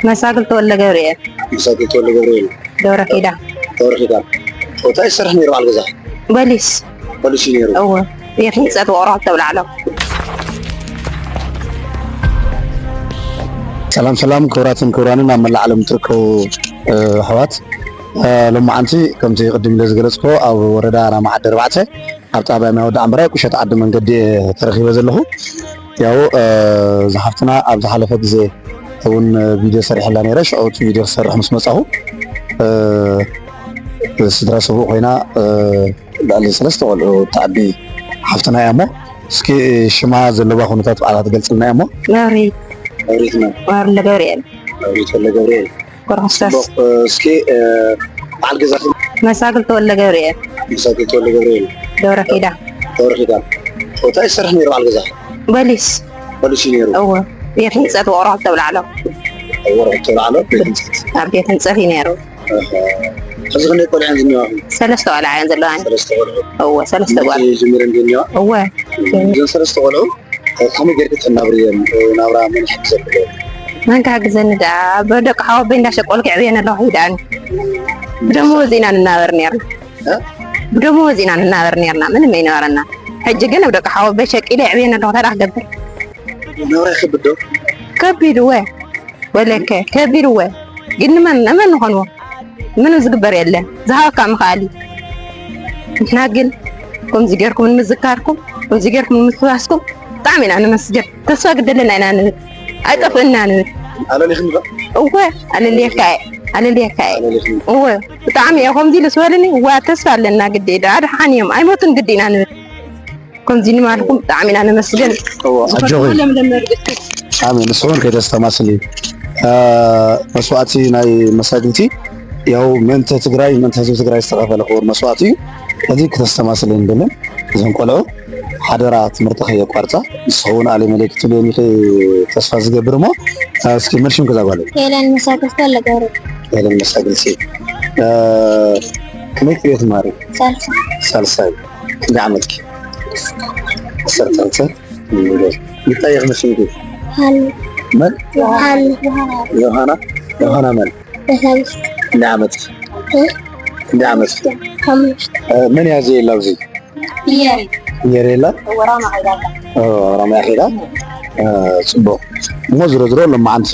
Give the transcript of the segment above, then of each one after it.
መሳግል ተወልደ ገብርኤል። መሳግል ተወልደ ገብርኤል። ደብረ ኪዳን። ደብረ ኪዳን። እንታይ ይሰርሕ ነይሩ በዓል ገዛ? በሊስ። በሊስ እዩ ነይሩ። እወ። ቤት ህንፀት ውቕሮ ክልተ ብላዕሎ። ሰላም ሰላም፣ ክቡራትን ክቡራንን ኣብ መላእ ዓለም ትርከቡ፣ እ፣ ኣሕዋት፣ እ፣ ሎማዓንቲ ከምቲ ቅድም ኢለ ዝገለጽኩ ኣብ ወረዳ ራማ ዓዲ ኣርባዕተ ኣብ ጣብያ ማይ ወዲ ዓምበራይ ቁሸት ዓዲ መንገዲ እየ ተረኺበ ዘለኹ። ያው፣ እ፣ ዝሓፍትና ኣብ ዝሓለፈ ግዜ እውን ቪድዮ ሰሪሐላ ነይረ። ሽዑ እቲ ቪድዮ ክሰርሕ ምስ መጻኹ፣ እ፣ ስድራ ስቡእ ኮይና፣ እ፣ ልዕሊ ሰለስተ ቆልዑ እትዓቢ ሓፍትና እያ እሞ፣ እስኪ ሽማ ዘለዋ ኩነታት ባዕላ ትገልጽልና እያ እሞ። መብሪት። መብሪት መን? ወርለ ገብርኤል። መብሪት ወልደ ገብርኤል። ጎርጎስታስ። ጽቡቕ፣ እ፣ እስኪ፣ እ፣ በዓል ገዛኺ? መሳግል ተወልደ ገብርኤል። መሳግል ተወልደ ገብርኤል። ደብረ ኪዳን። ደብረ ኪዳን። እንታይ ይሰርሕ ነይሩ በዓል ገዛኺ? በሊስ። በሊስ እዩ ነይሩ። እወ። ቤት ህንፀት ውቕሮ ክልተ ብላዕሎ። ውቕሮ ክልተ ብላዕሎ ቤት ህንፀት። ኣብ ቤት ህንፀት እዩ ነይሩ። ኣሃ። ሕዚ ክንደይ ቆልዑ እየን ዝኒዋኹም? ሰለስተ ቆልዓ እየን ዘለዋኒ። ሰለስተ ቆልዑ? እወ፣ ሰለስተ ጓል። ጀሚረን ዝኒዋ? እወ። እዘን ሰለስተ ቆልዑ ከመይ ጌርኪ ትናብርየን? ናብራ መን ይሕግዘኪ? መን ክሕግዘኒ ደኣ? ብደቂ ሓወቦይ እንዳሸቀልኩ የዕብየን ኣለኹ። ይድኣኒ። ብደሞዝ ኢና ንናበር ነርና። እ? ብደሞዝ ኢና ንናበር ነርና። ምንም ኣይነበረና። ሕጂ ግን ኣብ ደቂ ሓወቦይ ሸቂለ የዕብየን ኣለኹ። ታዲያ ክገብር? ናብራ ይኸብድ ዶ? ከቢድ እወ። ወለከ ከቢድ እወ። ግን ንመን፣ ንመን ንኾንዎ? ምንም ዝግበር የለን። ዝሃበካ ምኽኣል እዩ። ንሕና ግን ከምዚ ጌርኩም ንምዝካርኩም፣ ከምዚ ጌርኩም ንምትሕባስኩም ብጣዕሚ ኢና ነመስግን። ተስፋ ግደለና ኢና ንብል። ኣይጠፍእና ንብል። ኣለሊኽኒ ዶ? እወ፣ ኣለልየካ እየ። ኣለልየካ እየ። ኣለሊኽኒ። እወ፣ ብጣዕሚ እየ ከምዚ ኢሉ ዝበለኒ፣ እወ፣ ተስፋ ኣለና ግዲ እዩ። ደኣ ደሓን እዮም። ኣይሞቱን ግዲ ኢና ንብል። ከምዚ ንባልኩም ብጣዕሚ ኢና ነመስግን። እወ፣ ኣጆኺ። ዝኸፍኦ ለምለም መርግእቲ። ኣሜን። ንስኹም ከይተስተማስሊ። እ፣ መስዋእቲ ናይ መሳግልቲ ያው ምእንተ ትግራይ፣ ምእንተ ህዝቢ ትግራይ ዝተኸፈለ ክቡር መስዋእቲ እዩ። እዚ ክተስተማስሊ ንደልን እዞም ቆልዑ ሓደራ ትምህርቲ ከየቋርፃ። ንስኹ እውን ኣሌ መሌ ክትብልዮም ኢኺ ተስፋ ዝገብር እሞ፣ እ፣ እስኪ መልሽም ከዛ ጓለይ። ሄለን መሳግልቲ ወልደ ገብርኤል። ሄለን መሳግልቲ። እ፣ ክንደይ ክፍሊ ትማሃሪ? ሳልሳይ። ሳልሳይ። ክንደይ ዓመትኪ? ዓሰርተ ክልተ። እንታይ ኢኺ መስልኪ? ዮሃና። መን? ዮሃና። ዮሃና? ዮሃና መን? ተሳሊስ። ክንደይ ዓመትኪ? እ? ክንደይ ዓመትኪ? ሓሙሽተ። እ፣ መን እያ ዘየላ ኣብዚ? ፍየል። ፍየል የላ? ወራማ ከይዳ ኣላ። ኦ፣ ወራማ እያ ከይዳ? እ፣ ጽቡቕ። እሞ ዝሮ ዝሮ ሎማዓንቲ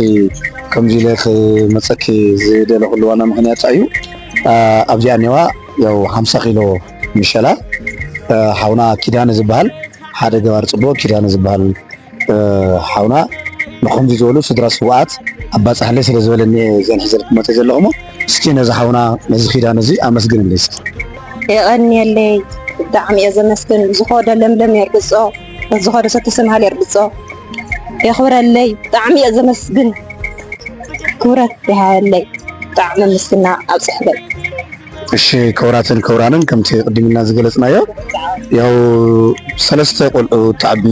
ከምዚ ኢለ ክመጸኪ ዝደለኹሉ ዋና ምኽንያት እዩ። እ፣ ኣብዚኣ እኒዋ ያው ሓምሳ ኪሎ ምሸላ፣ እ፣ ሓውና ኪዳነ ዝበሃል ሓደ ገባር ጽቡቕ ኪዳነ ዝበሃል፣ እ፣ ሓውና ንኸምዚ ዝበሉ ስድራ ስውኣት ኣባጽሕለይ ስለ ዝበለኒ እየ ዘን ሒዘልኩም መጽእ ዘለኹ እሞ፣ እስኪ ነዚ ሓውና ነዚ ኪዳነ እዚ ኣመስግንለይ እስኪ። የቐንየለይ፣ ብጣዕሚ እየ ዘመስግን። ብዝኸዶ ለምለም የርግጾ፣ ብዝኸዶ ሰቲ ስምሃል የርግጾ። የኽብረለይ፣ ብጣዕሚ እየ ዘመስግን። ክብረት ይሃበለይ፣ ብጣዕሚ ምስግና ኣብጽሕለይ። እሺ፣ ክቡራትን ክቡራንን፣ ከምቲ ቅድም ኢልና ዝገለጽናዮ፣ ያው ሰለስተ ቆልዑ እትዓቢ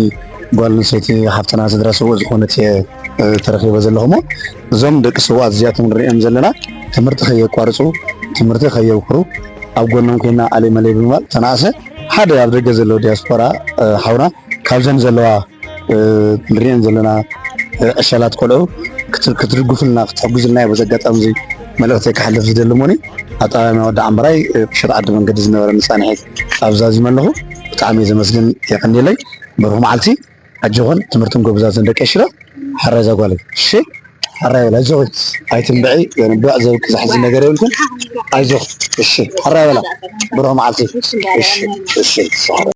ጓል ኣንስተይቲ ሓፍትና ስድራ ስዉእ ዝኾነት እየ፣ እ፣ ተረኺበ ዘለኹ እሞ፣ እዞም ደቂ ስዉኣት እዚኣቶም ንሪኦም ዘለና ትምህርቲ ከየቋርጹ፣ ትምህርቲ ከየውክሩ፣ ኣብ ጎኖም ኮይና ኣሌ መሌ ብምባል ተናእሰ ሓደ ኣብ ደገ ዘለዎ ዲያስፖራ፣ እ፣ ሓውና ካብዘን ዘለዋ እ፣ ንሪአን ዘለና፣ እ፣ ዕሸላት ቆልዑ ክት-፣ ክትድግፉልና፣ ክትሕግዙልና እየ በዚ ኣጋጣሚ እዚ መልእኽተይ ከሕልፍ ዝደሊ እሞኒ። ኣብ ጣብያ ማይ ወዲ ዓምበራይ፣ እ፣ ቁሸት ዓዲ መንገዲ ዝነበረኒ ጻንሒት ኣብዛዚመ ኣለኹ። ብጣዕሚ እየ ዘመስግን፣ የቐንየለይ። ብሩኽ መዓልቲ፣ ኣጆኽን፣ ትምህርትን ጎብዛትን ደቂ ሽረ፣ ሕራይ እዛ ጓለይ። እሺ? ሕራይ በላ፣ ኣጆኺ፣ ኣይትንብዒ፣ ዘንብዕ ዘብኪ ዘሕዝን ነገር የብልክን። ኣይዞኺ፣ እሺ? ሕራይ በላ፣ ብሩኽ መዓልቲ። እሺ፣ እሺ።